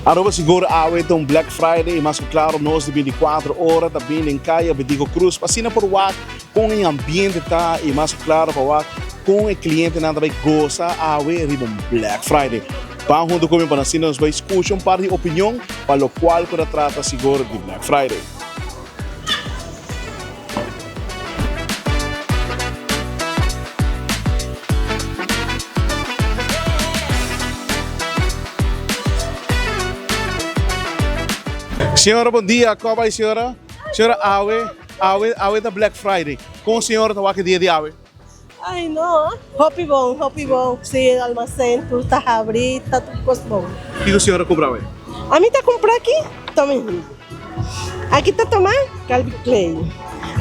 Aruba sigur awe ta un Black Friday y mas cu claro nos di 24 ora ta bini den caya Bedigo Cruz pa asina por wak con e ambiente ta y mas cu claro pa wak con e clientenan ta bay goza awe riba un Black Friday. Ban hunto cu mi pa asina nos bay scucha un par di opinion pa locual cu ta trata sigur di Black Friday. Señora bon dia, ko bai señora? Señora awe, awe, awe ta Black Friday. Kon señora ta wak e dia di awe? Ay no, hopi bon, hopi bon. Si e almacén tur ta habri, ta tur cos bon. Kiko señora cumpra awe? Ami ta cumpra aki, tome. Aki ta toma Calvin Klein,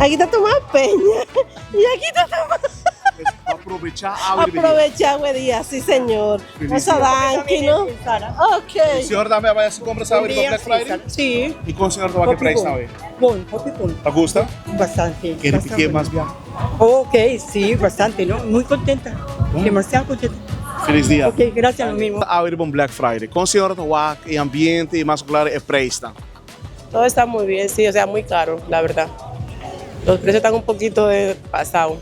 aki ta toma Peña y aki ta toma. Aprovecha awe di dia. Aprovecha awe dia, si señor. Nos a danki no. Ok. Y señor tambe a bay haci compras awe riba Black Friday? Si. Y con señor ta wak e prijs awe? Bon, hopi bon. Ta gusta? Bastante. Kere pique mas bia? Ok, sí, bastante, no? Muy contenta, demasiado contenta. Feliz dia. Ok, gracias, lo mismo. Awe riba un Black Friday. Con señora ta wak e ambiente y mas claro e prijsnan? Todo está muy bien, sí, o sea, muy caro, la verdad. Los precios están un poquito de pasado.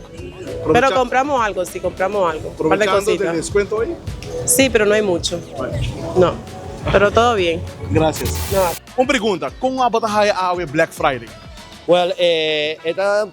Pero compramos algo, sí, compramos algo. Un par de Aprovechando del cositas. descuento hoy? Sí, pero no hay mucho. No, pero todo bien. Gracias. No. Un pregunta, con abo ta haya awe Black Friday? Well, e ta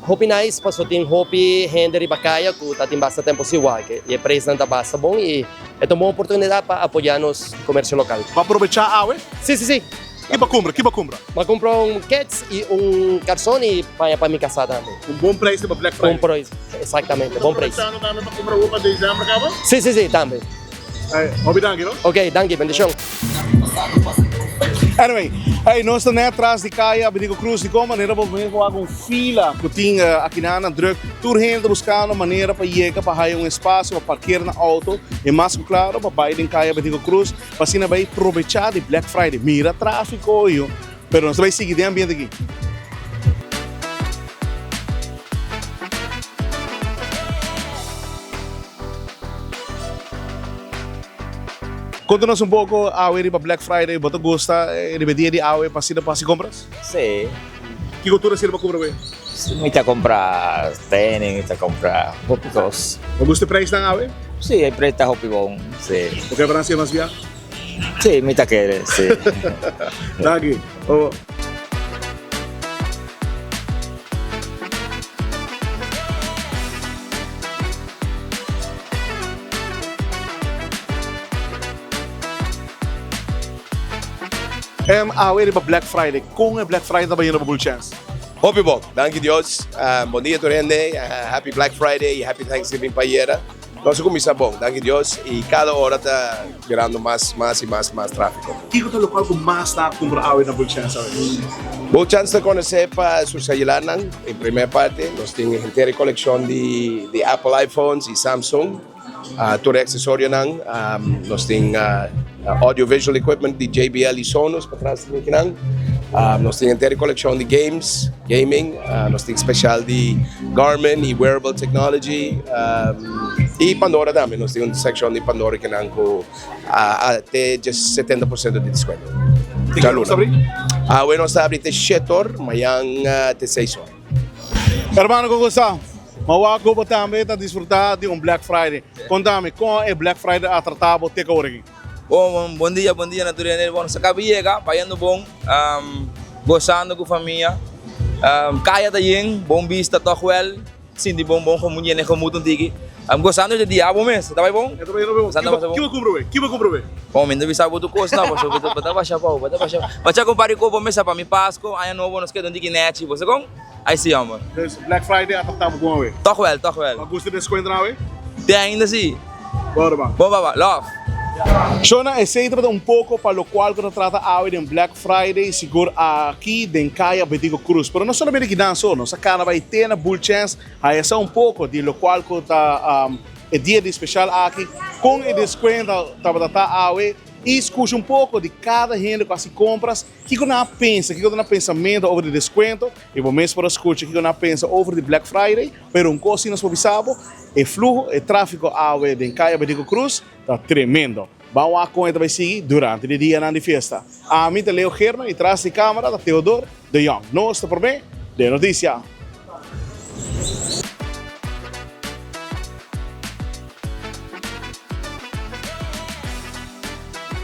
Hopi nice paso tin hopi hende riba kaya ku ta tin basta tempu sin wak i e preisnan ta basta bon i e ta un bon oportunidat pa apoyá nos komersio lokal. Bo a probechá awe? Sí, sí, sí. Ki bo a kumpra? Ki bo a kumpra? Mi a kumpra un kets i un karson i paña pa mi kasá tambe. Un bon preis riba Black Friday. Un preis, eksaktamente, bon preis. Bo ta probechando tambe pa kumpra awor pa desèmber kaba? Sí, sí, sí, tambe. Hopi danki no. Ok, danki, bendishon. Anyway, hey, nos ta net tras di Kaya Benico Cruz. Di kon manera bo mes wak un fila ku tin akinan druk. Tur hende ta buskando manera pa yega pa haya un espasio pa parker nan outo. I mas ku klaro pa bai den Kaya Benico Cruz pa asina bai probecha di Black Friday. Mira trafiko yo. Pero nos ta bai sigui den ambiente aki. Konta nos un poko awe riba Black Friday, bo ta gusta riba e dia di awe pa asina pa hasi kompras? Sí. Kiko tur a sirbi pa kumpra awe? Mi ta kumpra tenis, mi ta kumpra hopi kos. Bo gusta e preisnan awe? Sí, e preis ta hopi bon, sí. Bo ke Francia mas bia? Sí, mi ta kere, sí. Danki. Oh. Em awe riba Black Friday. Kon e Black Friday ta bayendo pa Bulchens? Hopi bon, danki Dios. Bon dia tur hende. Happy Black Friday y Happy Thanksgiving pa ayera. Nos a cuminsa bon, danki Dios, y cada ora ta birando mas, mas y mas, mas trafico. Kico ta locual cu mas ta cumpra awe na Bulchens awe? Bulchens ta conoce pa su celularnan, en primer parte. Nos tin henter e coleccion di di Apple iPhones y Samsung, tur e accesorionan. Nos tin audio visual equipment di JBL y Sonos patras tin akinan. Nos tin henter e coleccion di games, gaming. Nos tin special di Garmin y wearable technology y Pandora tambe. Nos tin un seccion di Pandora kinan cu a te dje 70% di descuento. Te ki ora nos ta abri? Awe nos ta abri te shete or, mayan te seis or. Hermano con gosa, ma wak cu bo tambe ta disfruta di un Black Friday. Contami, con e Black Friday a trata bo te cu awor aki? Bon, bon dia, bon dia na tur hende. Bon, nos a caba di yega, bayendo bon, gozando cu famia. Caya ta yen, bon bista toch wel, sinti bon bon gemoed, yena e gemoed un tiki. Gozando di dia, abo mes, ta bay bon? Ta bay bon. Kico bo cumpra wey? Kico bo cumpra wey? Bon, mi no bisa bo tur cos no, pasobra bo ta basha abao, bo ta basha abao. Ma cha compara cu bo mesa pa mi Pasco, Aña Nobo nos keda un tiki nechi, bo sa con? Ay si, homber. Dus Black Friday a trata bo bon awe? Toch wel, toch wel. Bo gusta descuento awe? Te ainda si. Bon ruman. Bon baba, love. Shona, esey tabata un poco pa locual cu ta trata awe den Black Friday, sigur aki den Caya Betico Cruz. Pero no solamente kinan so, nos a cana bay te na Bull Chance haya sa un poco di locual cu ta e dia di special aki, con e descuento tabata ta awe y scucha un poco di cada hende cu haci compras. Kiko nan a pensa? Kiko ta nan pensamentu over di deskuento? I bo mes por a skucha kiko nan a pensa over di Black Friday. Pero un kos si nos por bisa bo, e fluho, e tráfiko awe den Kaya Betico Cruz ta tremendo. Ban wak kon e ta bai sigui durante di dianan di fiesta. Ami ta Leo Geerman y tras di camera ta Theodor de Jong. Nos ta prome den noticia.